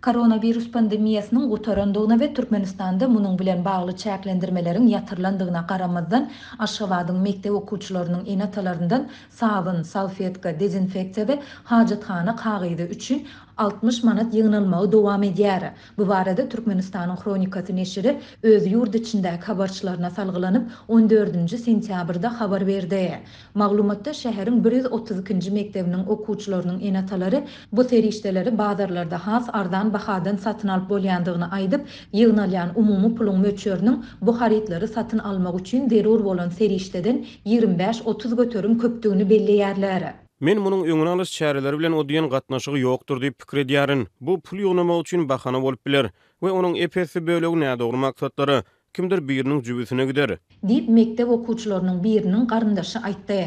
Koronawirus pandemiýasynyň gutarandygyna we Türkmenistanda munuň bilen bagly çäklendirmeleriň ýatyrylandygyna garamazdan, Aşgabadyň mekdep okuwçylarynyň ene-atalaryndan sabyn, salfetka, dezinfeksiýa we hajathana kagyzy üçin 60 manat ýygnalmagy dowam edýär. Bu barada Türkmenistanyň Hronikasy neşiri öz ýurt içindäki habarçylaryna salgylanyp, on dördünji sentýabrda habar berdi. Maglumatda şäheriň 132-nji mekdebiniň okuwçylarynyň ene-atalary bu serişdeleri bazarlarda has arzan bahadan satyn alyp bolýandygyny aýdyp, ýygnalýan umumy puluň möçberiniň bu harytlary satyn almak üçin zerur bolan serişdeden 25-30 göterim köpdügini belleýärler. Men munuň öňüni alyş çäreleri bilen o diýen gatnaşygy ýokdur diýip pikir edýärin. Bu pul ýygnamak üçin bahana bolup biler we onuň ep-esli bölegi nädogry maksatlara, Kimdir biriniň jübüsine gider. Diýip, mekdep okuwçylarynyň biriniň garyndaşy aýtdy.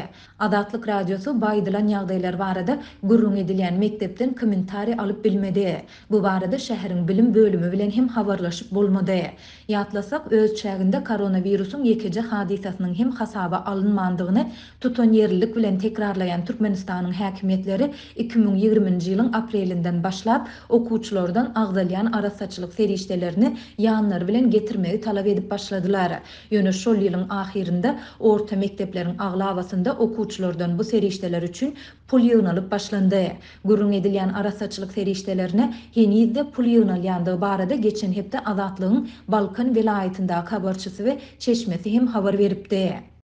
Azatlyk Radiosy bu aýdylan ýagdaýlar barada gürrüň edilýän mekdepden kommentariý alyp bilmedi. Bu barada şäheriň bilim bölümi bilen hem habarlaşyp bolmady. Ýatlasak, öz çäginde koronawirusyň ýekeje hadysasynyň hem hasaba alynmandygyny tutanýerlilik bilen tekrarlaýan Türkmenistanyň häkimiýetleri 2020-nji ýylyň aprelinden başlap, okuwçylardan agzalýan arassaçylyk serişdelerini ýanlary bilen getirmegi talap edip başladylar. Ýöne şol ýylyň ahyrynda orta mekdepleriň aglabasynda okuwçylardan bu serişdeler üçin pul ýygnalyp başlandy. Gürrüň edilýän arassaçylyk serişdelerine heniz-de pul ýygnalýandygy barada geçen hepde Azatlygyň Balkan welaýatyndaky habarçysy we çeşmesi hem habar beripdi.